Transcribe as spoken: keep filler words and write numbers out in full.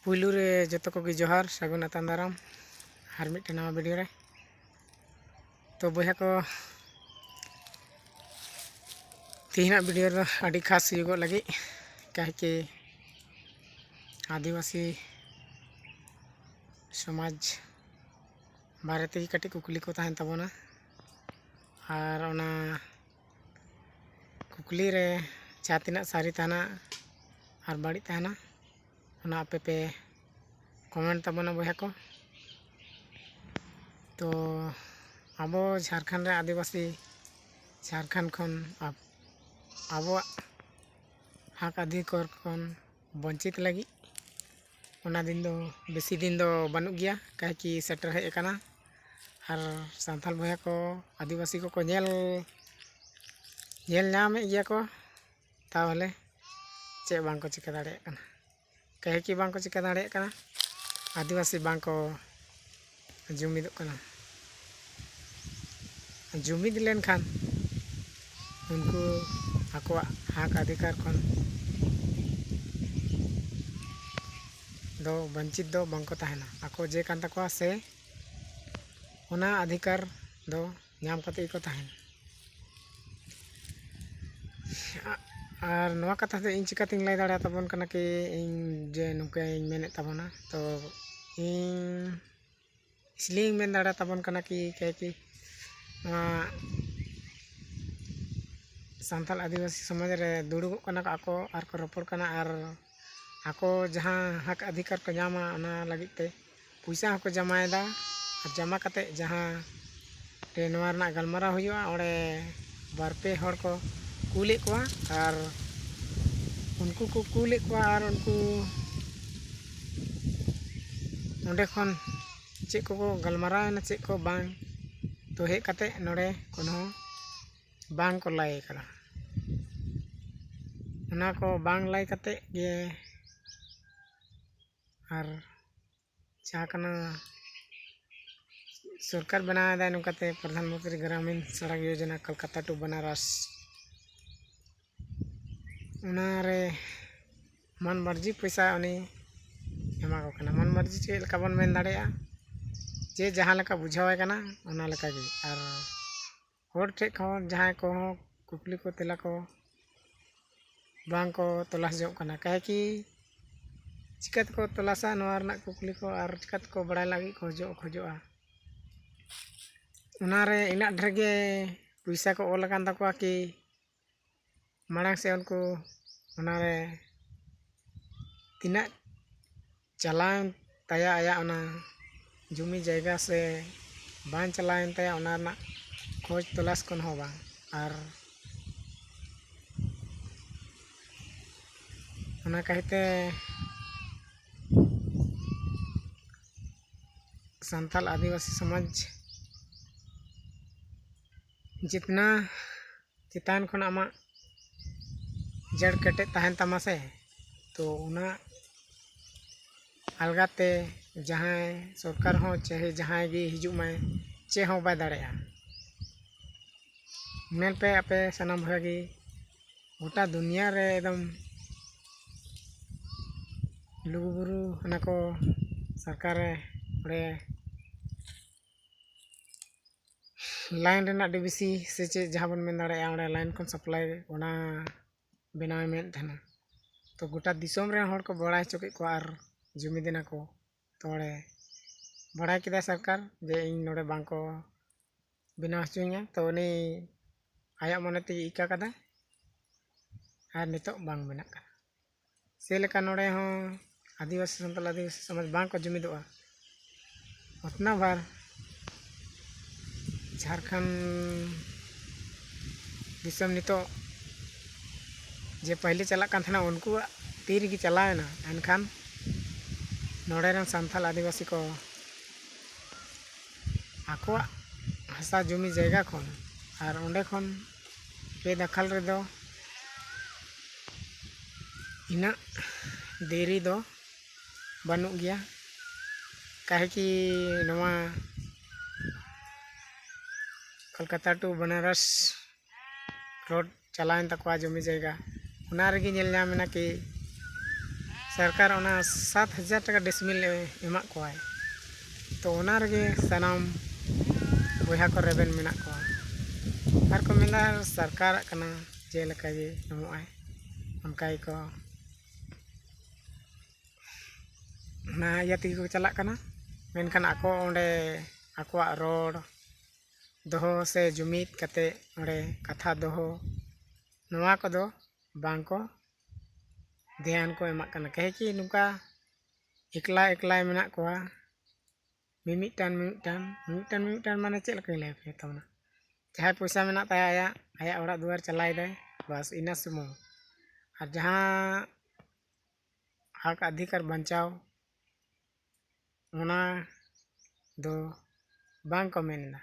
ᱯᱩᱭᱞᱩ ᱨᱮ ᱡᱚᱛᱚ ᱠᱚᱜᱮ ᱡᱚᱦᱟᱨ, ᱥᱟᱹᱜᱩᱱ ᱟᱛᱟᱝ ᱫᱟᱨᱟᱢ ᱟᱨ ᱢᱤᱫᱴᱮᱱ ᱱᱟᱣᱟ ᱵᱷᱤᱰᱤᱭᱳ ᱨᱮ᱾ ᱛᱚ ᱵᱚᱭᱦᱟ ᱠᱚ, ᱛᱮᱦᱮᱧᱟᱜ ᱵᱷᱤᱰᱤᱭᱳ ᱫᱚ ᱟᱹᱰᱤ ᱠᱷᱟᱥ ᱦᱩᱭᱩᱜᱚᱜ ᱞᱟᱹᱜᱤᱫ, ᱠᱟᱦᱮ ᱠᱤ ᱟᱹᱫᱤᱵᱟᱹᱥᱤ ᱥᱚᱢᱟᱡᱽ ᱵᱟᱨᱮ ᱛᱮᱜᱮ ᱠᱟᱹᱴᱤᱡ ᱠᱩᱠᱞᱤ ᱠᱚ ᱛᱟᱦᱮᱱ ᱛᱟᱵᱚᱱᱟ᱾ ᱟᱨ ᱚᱱᱟ ᱠᱩᱠᱞᱤ ᱨᱮ ᱡᱟᱦᱟᱸ ᱛᱤᱱᱟᱹᱜ ᱥᱟᱹᱨᱤ ᱛᱟᱦᱮᱱᱟ ᱟᱨ ᱵᱟᱹᱲᱤᱡ ᱛᱟᱦᱮᱱᱟ, ᱚᱱᱟ ᱟᱯᱮ ᱯᱮ ᱠᱚᱢᱮᱱᱴ ᱛᱟᱵᱚᱱᱟ ᱵᱚᱭᱦᱟ ᱠᱚ᱾ ᱛᱚ ᱟᱵᱚ ᱡᱷᱟᱲᱠᱷᱚᱸᱰ ᱨᱮ ᱟᱹᱫᱤᱵᱟᱹᱥᱤ, ᱡᱷᱟᱲᱠᱷᱚᱸᱰ ᱠᱷᱚᱱ ᱟᱵ-, ᱟᱵᱚᱣᱟᱜ ᱦᱚᱠ ᱚᱫᱷᱤᱠᱟᱨ ᱠᱷᱚᱱ ᱵᱚᱧᱪᱤᱛ ᱞᱟᱹᱜᱤᱫ ᱚᱱᱟ ᱫᱤᱱ ᱫᱚ ᱵᱮᱥᱤ ᱫᱤᱱ ᱫᱚ ᱵᱟᱹᱱᱩᱜ ᱜᱮᱭᱟ, ᱠᱟᱦᱮ ᱠᱤ ᱥᱮᱴᱮᱨ ᱦᱮᱡ ᱟᱠᱟᱱᱟ᱾ ᱟᱨ ᱥᱟᱱᱛᱟᱲ ᱵᱚᱭᱦᱟ ᱠᱚ, ᱟᱹᱫᱤᱵᱟᱹᱥᱤ ᱠᱚᱠᱚ ᱧᱮᱞ, ᱧᱮᱞ ᱧᱟᱢᱮᱫ ᱜᱮᱭᱟ ᱠᱚ, ᱛᱟᱦᱚᱞᱮ ᱪᱮᱫ ᱵᱟᱝ ᱠᱚ ᱪᱤᱠᱟᱹ ᱫᱟᱲᱮᱭᱟᱜ ᱠᱟᱱᱟ? ᱠᱟᱦᱮ ᱠᱤ ᱵᱟᱝ ᱠᱚ ᱪᱤᱠᱟᱹ ᱫᱟᱲᱮᱭᱟᱜ ᱠᱟᱱᱟ? ᱟᱹᱫᱤᱵᱟᱹᱥᱤ ᱵᱟᱝ ᱠᱚ ᱡᱩᱢᱤᱫᱚᱜ ᱠᱟᱱᱟ᱾ ᱡᱩᱢᱤᱫ ᱞᱮᱱᱠᱷᱟᱱ ᱩᱱᱠᱩ ᱟᱠᱚᱣᱟᱜ ᱦᱚᱠ ᱚᱫᱷᱤᱠᱟᱨ ᱠᱷᱚᱱ ᱫᱚ ᱵᱚᱧᱪᱤᱛ ᱫᱚ ᱵᱟᱝ ᱠᱚ ᱛᱟᱦᱮᱱᱟ᱾ ᱟᱠᱚ ᱡᱮ ᱠᱟᱱ ᱛᱟᱠᱚᱣᱟ ᱥᱮ ᱚᱱᱟ ᱚᱫᱷᱤᱠᱟᱨ ᱫᱚ ᱧᱟᱢ ᱠᱟᱛᱮ ᱜᱮᱠᱚ ᱛᱟᱦᱮᱱᱟ᱾ ᱟᱨ ᱱᱚᱣᱟ ᱠᱟᱛᱷᱟ ᱫᱚ ᱤᱧ ᱪᱤᱠᱟᱹᱛᱤᱧ ᱞᱟᱹᱭ ᱫᱟᱲᱮᱭᱟᱛᱟᱵᱚᱱ ᱠᱟᱱᱟ ᱠᱤ ᱤᱧ ᱡᱮ ᱱᱚᱝᱠᱟᱧ ᱢᱮᱱᱮᱫ ᱛᱟᱵᱚᱱᱟ? ᱛᱚ ᱤᱧ ᱤᱥᱞᱤᱭᱮᱧ ᱢᱮᱱ ᱫᱟᱲᱮᱭᱟᱛᱟᱵᱚᱱ ᱠᱟᱱᱟ ᱠᱤ, ᱠᱟᱦᱮ ᱠᱤ ᱱᱚᱣᱟ ᱥᱟᱱᱛᱟᱲ ᱟᱹᱫᱤᱵᱟᱹᱥᱤ ᱥᱚᱢᱟᱡᱽ ᱨᱮ ᱫᱩᱲᱩᱵᱚᱜ ᱠᱟᱱᱟ ᱠᱚ ᱟᱠᱚ ᱟᱨ ᱠᱚ ᱨᱚᱯᱚᱲ ᱠᱟᱱᱟ, ᱟᱨ ᱟᱠᱚ ᱡᱟᱦᱟᱸ ᱦᱚᱠ ᱚᱫᱷᱤᱠᱟᱨ ᱠᱚ ᱧᱟᱢᱟ, ᱚᱱᱟ ᱞᱟᱹᱜᱤᱫ ᱛᱮ ᱯᱚᱭᱥᱟ ᱦᱚᱸᱠᱚ ᱡᱟᱢᱟᱭᱮᱫᱟ᱾ ᱟᱨ ᱡᱟᱢᱟ ᱠᱟᱛᱮᱫ ᱡᱟᱦᱟᱸ ᱨᱮ ᱱᱚᱣᱟ ᱨᱮᱱᱟᱜ ᱜᱟᱞᱢᱟᱨᱟᱣ ᱦᱩᱭᱩᱜᱼᱟ, ᱚᱸᱰᱮ ᱵᱟᱨ ᱯᱮ ᱦᱚᱲ ᱠᱚ ᱠᱩᱞᱮᱫ ᱠᱚᱣᱟ, ᱟᱨ ᱩᱱᱠᱩ ᱠᱚ ᱠᱩᱞᱮᱫ ᱠᱚᱣᱟ, ᱟᱨ ᱩᱱᱠᱩ ᱚᱸᱰᱮ ᱠᱷᱚᱱ ᱪᱮᱫ ᱠᱚᱠᱚ ᱜᱟᱞᱢᱟᱨᱟᱣ ᱮᱱᱟ, ᱪᱮᱫ ᱠᱚ ᱵᱟᱝ, ᱛᱚ ᱦᱮᱡ ᱠᱟᱛᱮᱫ ᱱᱚᱰᱮ ᱠᱳᱱᱳ ᱵᱟᱝ ᱠᱚ ᱞᱟᱹᱭ ᱠᱟᱫᱟ᱾ ᱚᱱᱟ ᱠᱚ ᱵᱟᱝ ᱞᱟᱹᱭ ᱠᱟᱛᱮᱫ ᱜᱮ ᱟᱨ ᱡᱟᱦᱟᱸ ᱠᱟᱱᱟ ᱥᱚᱨᱠᱟᱨ ᱵᱮᱱᱟᱣ ᱮᱫᱟᱭ ᱱᱚᱝᱠᱟᱛᱮ ᱯᱨᱚᱫᱷᱟᱱ ᱢᱚᱱᱛᱨᱤ ᱜᱨᱟᱢᱤᱱ ᱥᱚᱲᱚᱠ ᱭᱳᱡᱚᱱᱟ ᱠᱳᱞᱠᱟᱛᱟ to ᱵᱟᱱᱟᱨᱟᱥ᱾ ᱚᱱᱟᱨᱮ ᱢᱟᱱ ᱵᱟᱹᱲᱡᱤ ᱯᱚᱭᱥᱟ ᱩᱱᱤ ᱠᱟᱱᱟ᱾ ᱢᱚᱱ ᱢᱟᱨᱡᱤ ᱪᱮᱫ ᱞᱮᱠᱟ ᱵᱚᱱ ᱢᱮᱱ ᱫᱟᱲᱮᱭᱟᱜᱼᱟ, ᱡᱮ ᱡᱟᱦᱟᱸ ᱞᱮᱠᱟ ᱵᱩᱡᱷᱟᱹᱣᱟᱭ ᱠᱟᱱᱟ ᱚᱱᱟ ᱞᱮᱠᱟ ᱜᱮ᱾ ᱟᱨ ᱦᱚᱲ ᱴᱷᱮᱱ ᱠᱷᱚᱱ ᱡᱟᱦᱟᱸᱭ ᱠᱚᱦᱚᱸ ᱠᱩᱠᱞᱤ ᱠᱚ ᱛᱮᱞᱟ ᱠᱚ ᱵᱟᱝ ᱠᱚ ᱛᱚᱞᱟᱥ ᱡᱚᱝ ᱠᱟᱱᱟ, ᱠᱟᱦᱮ ᱠᱤ ᱪᱤᱠᱟᱹ ᱛᱮᱠᱚ ᱛᱚᱞᱟᱥᱟ ᱱᱚᱣᱟ ᱨᱮᱱᱟᱜ ᱠᱩᱠᱞᱤ ᱠᱚ ᱟᱨ ᱪᱤᱠᱟᱹ ᱛᱮᱠᱚ ᱵᱟᱲᱟᱭ ᱞᱟᱹᱜᱤᱫ ᱠᱚ ᱦᱤᱡᱩᱜ ᱠᱷᱚᱡᱚᱜᱼᱟ᱾ ᱚᱱᱟᱨᱮ ᱤᱱᱟᱹᱜ ᱰᱷᱮᱨ ᱜᱮ ᱯᱚᱭᱥᱟ ᱠᱚ ᱚᱞ ᱟᱠᱟᱱ ᱛᱟᱠᱚᱣᱟ ᱠᱤ ᱢᱟᱲᱟᱝ ᱥᱮᱫ ᱩᱱᱠᱩ ᱚᱱᱟᱨᱮ ᱛᱤᱱᱟᱹᱜ ᱪᱟᱞᱟᱣᱮᱱ ᱛᱟᱭᱟ ᱟᱭᱟᱜ ᱚᱱᱟ ᱡᱩᱢᱤ ᱡᱟᱭᱜᱟ ᱥᱮ ᱵᱟᱝ ᱪᱟᱞᱟᱣᱮᱱ ᱛᱟᱭᱟ, ᱚᱱᱟ ᱨᱮᱱᱟᱜ ᱠᱷᱚᱡᱽ ᱛᱚᱞᱟᱥ ᱠᱷᱚᱱ ᱦᱚᱸ ᱵᱟᱝ᱾ ᱟᱨ ᱚᱱᱟ ᱠᱟᱹᱦᱤᱛᱮ ᱥᱟᱱᱛᱟᱞ ᱟᱹᱫᱤᱵᱟᱹᱥᱤ ᱥᱚᱢᱟᱡᱽ ᱡᱤᱛᱱᱟ ᱪᱮᱛᱟᱱ ᱠᱷᱚᱱ ᱟᱢᱟᱜ ᱡᱟᱹᱲ ᱠᱮᱴᱮᱡ ᱛᱟᱦᱮᱱ ᱛᱟᱢᱟ ᱥᱮ, ᱛᱚ ᱚᱱᱟ ᱟᱞᱜᱟᱛᱮ ᱡᱟᱦᱟᱸᱭ ᱥᱚᱨᱠᱟᱨ ᱦᱚᱸ ᱪᱟᱦᱮ ᱡᱟᱦᱟᱸᱭ ᱜᱮ ᱦᱤᱡᱩᱜ ᱢᱟᱭ, ᱪᱮᱫ ᱦᱚᱸ ᱵᱟᱭ ᱫᱟᱲᱮᱭᱟᱜᱼᱟ᱾ ᱧᱮᱞ ᱯᱮ ᱟᱯᱮ ᱥᱟᱱᱟᱢ ᱵᱷᱟᱜᱮ, ᱜᱚᱴᱟ ᱫᱩᱱᱤᱭᱟᱹ ᱨᱮ ᱮᱠᱫᱚᱢ ᱞᱩᱜᱩᱵᱩᱨᱩ ᱚᱱᱟ ᱠᱚ ᱥᱚᱨᱠᱟᱨ ᱨᱮ ᱚᱸᱰᱮ ᱞᱟᱭᱤᱱ ᱨᱮᱱᱟᱜ ᱰᱤᱵᱤᱥᱤ ᱥᱮ ᱪᱮᱫ ᱡᱟᱦᱟᱸ ᱵᱚᱱ ᱢᱮᱱ ᱫᱟᱲᱮᱭᱟᱜᱼᱟ, ᱚᱸᱰᱮ ᱞᱟᱭᱤᱱ ᱠᱷᱚᱱ ᱥᱟᱯᱞᱟᱭ ᱚᱱᱟ ᱵᱮᱱᱟᱣᱮ ᱢᱮᱱ ᱛᱟᱦᱮᱱᱟ᱾ ᱛᱚ ᱜᱚᱴᱟ ᱫᱤᱥᱚᱢ ᱨᱮᱱ ᱦᱚᱲ ᱠᱚ ᱵᱟᱲᱟᱭ ᱦᱚᱪᱚ ᱠᱮᱫ ᱠᱚᱣᱟ ᱟᱨ ᱡᱩᱢᱤᱫ ᱮᱱᱟ ᱠᱚ᱾ ᱛᱚ ᱚᱸᱰᱮ ᱵᱟᱲᱟᱭ ᱠᱮᱫᱟᱭ ᱥᱚᱨᱠᱟᱨ ᱡᱮ ᱤᱧ ᱱᱚᱰᱮ ᱵᱟᱝ ᱠᱚ ᱵᱮᱱᱟᱣ ᱦᱚᱪᱚᱧᱟ, ᱛᱚ ᱩᱱᱤ ᱟᱭᱟᱜ ᱢᱚᱱᱮ ᱛᱮᱜᱮ ᱤᱠᱟᱹ ᱠᱟᱫᱟ᱾ ᱟᱨ ᱱᱤᱛᱚᱜ ᱵᱟᱝ ᱵᱮᱱᱟᱜ ᱠᱟᱱᱟ᱾ ᱥᱮ ᱞᱮᱠᱟ ᱱᱚᱰᱮ ᱦᱚᱸ ᱟᱹᱫᱤᱵᱟᱹᱥᱤ ᱥᱟᱱᱛᱟᱲ ᱟᱹᱫᱤᱵᱟᱹᱥᱤ ᱥᱚᱢᱟᱡᱽ ᱵᱟᱝ ᱠᱚ ᱡᱩᱢᱤᱫᱚᱜᱼᱟ᱾ ᱚᱛᱱᱟ ᱵᱷᱟᱨ ᱡᱷᱟᱲᱠᱷᱚᱸᱰ ᱫᱤᱥᱚᱢ ᱱᱤᱛᱚᱜ ᱡᱮ ᱯᱟᱹᱦᱤᱞᱮ ᱪᱟᱞᱟᱜ ᱠᱟᱱ ᱛᱟᱦᱮᱱᱟ, ᱩᱱᱠᱩᱣᱟᱜ ᱛᱤ ᱨᱮᱜᱮ ᱪᱟᱞᱟᱣᱮᱱᱟ᱾ ᱮᱱᱠᱷᱟᱱ ᱱᱚᱰᱮ ᱨᱮᱱ ᱥᱟᱱᱛᱟᱲ ᱟᱹᱫᱤᱵᱟᱹᱥᱤ ᱠᱚ ᱟᱠᱚᱣᱟᱜ ᱦᱟᱥᱟ ᱡᱩᱢᱤ ᱡᱟᱭᱜᱟ ᱠᱷᱚᱱ ᱟᱨ ᱚᱸᱰᱮ ᱠᱷᱚᱱ ᱵᱮᱫᱟᱠᱷᱟᱞ ᱨᱮᱫᱚ ᱤᱱᱟᱹᱜ ᱫᱮᱨᱤ ᱫᱚ ᱵᱟᱹᱱᱩᱜ ᱜᱮᱭᱟ᱾ ᱠᱟᱦᱮ ᱠᱤ ᱱᱚᱣᱟ ᱠᱳᱞᱠᱟᱛᱟ to ᱵᱟᱱᱟᱨᱚᱥ ᱨᱳᱰ ᱪᱟᱞᱟᱣᱮᱱ ᱛᱟᱠᱚᱣᱟ ᱡᱚᱢᱤ ᱡᱟᱭᱜᱟ, ᱚᱱᱟ ᱨᱮᱜᱮ ᱧᱮᱞ ᱧᱟᱢ ᱮᱱᱟ ᱠᱤ ᱥᱚᱨᱠᱟᱨ ᱚᱱᱟ ᱥᱟᱛ ᱦᱟᱡᱟᱨ ᱴᱟᱠᱟ ᱰᱤᱥᱢᱤᱞ ᱮ ᱮᱢᱟᱜ ᱠᱚᱣᱟᱭ᱾ ᱛᱚ ᱚᱱᱟ ᱨᱮᱜᱮ ᱥᱟᱱᱟᱢ ᱵᱚᱭᱦᱟ ᱠᱚ ᱨᱮᱵᱮᱱ ᱢᱮᱱᱟᱜ ᱠᱚᱣᱟ᱾ ᱟᱨ ᱠᱚ ᱢᱮᱱᱫᱟ ᱥᱚᱨᱠᱟᱨᱟᱜ ᱠᱟᱱᱟ, ᱪᱮᱫ ᱞᱮᱠᱟ ᱜᱮ ᱮᱢᱚᱜ ᱟᱭ, ᱚᱱᱠᱟ ᱜᱮᱠᱚ ᱚᱱᱟ ᱤᱭᱟᱹ ᱛᱮᱜᱮ ᱠᱚ ᱪᱟᱞᱟᱜ ᱠᱟᱱᱟ᱾ ᱢᱮᱱᱠᱷᱟᱱ ᱟᱠᱚ ᱚᱸᱰᱮ ᱟᱠᱚᱣᱟᱜ ᱨᱚᱲ ᱫᱚᱦᱚ ᱥᱮ ᱡᱩᱢᱤᱫ ᱠᱟᱛᱮ ᱚᱸᱰᱮ ᱠᱟᱛᱷᱟ ᱫᱚᱦᱚ, ᱱᱚᱣᱟ ᱠᱚᱫᱚ ᱵᱟᱝ ᱠᱚ ᱫᱷᱮᱭᱟᱱ ᱠᱚ ᱮᱢᱟᱜ ᱠᱟᱱᱟ᱾ ᱠᱟᱦᱮ ᱠᱤ ᱱᱚᱝᱠᱟ ᱮᱠᱞᱟ ᱮᱠᱞᱟᱭ ᱢᱮᱱᱟᱜ ᱠᱚᱣᱟ, ᱢᱤᱢᱤᱫᱴᱟᱝ ᱢᱤᱢᱤᱫᱴᱟᱝ ᱢᱤᱢᱤᱫᱴᱟᱝ ᱢᱤᱢᱤᱫᱴᱟᱝ ᱢᱟᱱᱮ ᱪᱮᱫ ᱞᱮᱠᱟᱧ ᱞᱟᱹᱭ ᱟᱯᱮᱭᱟ ᱛᱟᱵᱚᱱᱟ? ᱡᱟᱦᱟᱸᱭ ᱯᱚᱭᱥᱟ ᱢᱮᱱᱟᱜ ᱛᱟᱭᱟ ᱟᱭᱟᱜ, ᱟᱭᱟᱜ ᱚᱲᱟᱜ ᱫᱩᱣᱟᱹᱨ ᱪᱟᱞᱟᱭ ᱫᱟᱭ, ᱵᱟᱥ ᱤᱱᱟᱹ ᱥᱩᱢᱩᱝ᱾ ᱟᱨ ᱡᱟᱦᱟᱸ ᱦᱚᱠ ᱚᱫᱷᱤᱠᱟᱨ ᱵᱟᱧᱪᱟᱣ, ᱚᱱᱟ ᱫᱚ ᱵᱟᱝ ᱠᱚ ᱢᱮᱱ ᱮᱫᱟ᱾